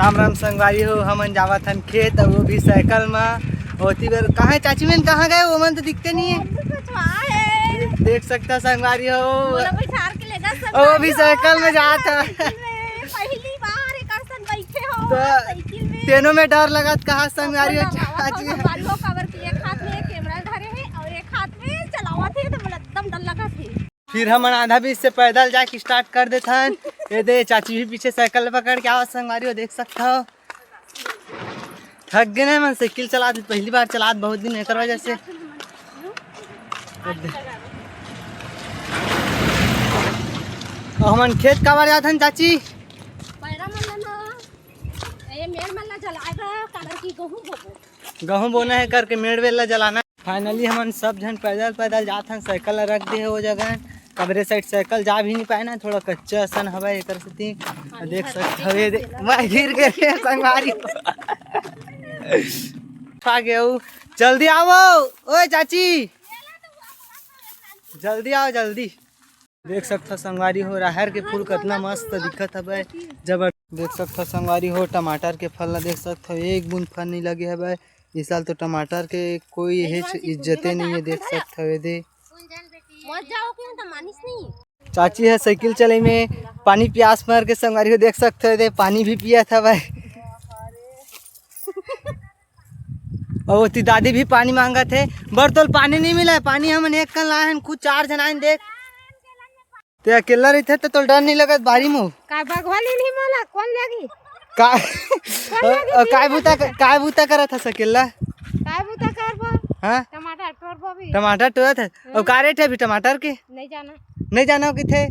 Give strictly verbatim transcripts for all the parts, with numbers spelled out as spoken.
राम राम संगवारी हो, हमन जावत हन खेत, अउ वो भी साइकिल म। ओती बर कहाँ हे चाची मन, कहाँ गए? वो मन तो दिखते नहीं है। देख सकता संगवारी हो, वो भी साइकिल में जात है। पहली बार एक असन बैठे हो तो साइकिल में। तेनो में डर लगत कहाँ संगवारी हो, चाची। संगवारी हो, काबर कि एक हाथ में कैमरा धरे हे अउ एक हाथ में चलावत हे, तो मोला एकदम डर लगत हे। फिर हमन आधा बीच से पैदल जाके स्टार्ट कर देथन। ये दे, चाची भी पीछे साइकिल पकड़ के आवत संगवारी हो, देख सकत हो। थक गए ना मन, साइकिल चलात, पहली बार चलात बहुत दिन, एकर वजह से। अउ हमन खेत काबर जात हन चाची? पैरा मन ला ना, ये मेड़ मन ला जलाए बर, काबर कि गहूं बोबो। गहूं बोना है करके मेड़ वेल ला जलाना। फाइनली हमन सब झन पैदल पैदल जात हन, साइकिल ला रख दे हे वो जगह। काबरे साइड साइकिल जा भी नहीं पाए ना, थोड़ा कच्चा असन हवय एकर सेती। देख सकत हवे दे, मैं गिर गए रे संगवारी। उठा गए हो। जल्दी आओ, ओए चाची, जल्दी आओ, जल्दी। देख सकत हो संगवारी हो, राहर के फूल कतना मस्त दिखत हवय, जबर। देख सकत हो संगवारी हो, टमाटर के फल ला देख सकत हो, एक बूंद फल नहीं लगे हवय। इस साल तो टमाटर के कोई हेच इज्जते नहीं है, देख सकत हो ये दे। मत जाओ, क्यों तो मानिस नहीं। चाची है साइकिल चले में पानी प्यास मार के संगवारी हो, देख सकत हो ये दे, पानी भी पियत हवय। अउ ओती दादी भी पानी मांगत हे। बर तोल पानी नहीं मिला है, पानी हमन एक कन लाए हन, कुछ चार झन आइन देख। ते अकेला रहिथे त तोल डर नहीं लगत बारी मो? का बघवा ले नहीं मोला, कौन लगी? का, कौन लगी? अ, काय बूता क-, काय बूता करत हस अकेला? काय बूता करबो? हाँ? टमाटर टोरबो भी। टमाटर टोरत है। अउ का रेट है अभी टमाटर के? नहीं जाना। नहीं जाना हो किथे?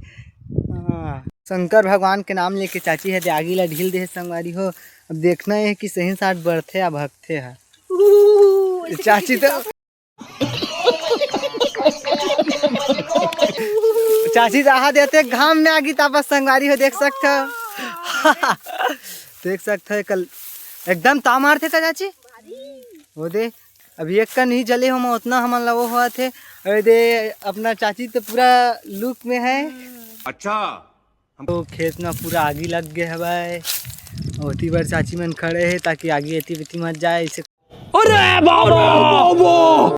हाँ। शंकर भगवान के नाम लेके चाची है दे आगी ला ढील दे हे संगवारी हो। अब देखना है कि सही साथ बढ़थे या भगथे है। चाची तो चाची रहा देते घाम में आगी तापस संगवारी हो, देख सकत हो। देख सकत हो कल एकदम ताव मारथे का चाची? वो दे, अभी एक कन ही जले हो, ओतना हमन ला वो होवत हे। अरे दे, अपना चाची तो पूरा लुक में है। अच्छा। तो खेत में पूरा आगी लग गए हवय। ओती बर चाची मन खड़े हे ताकि आगी एती बेती मत जाए, इसे। अरे बाबा!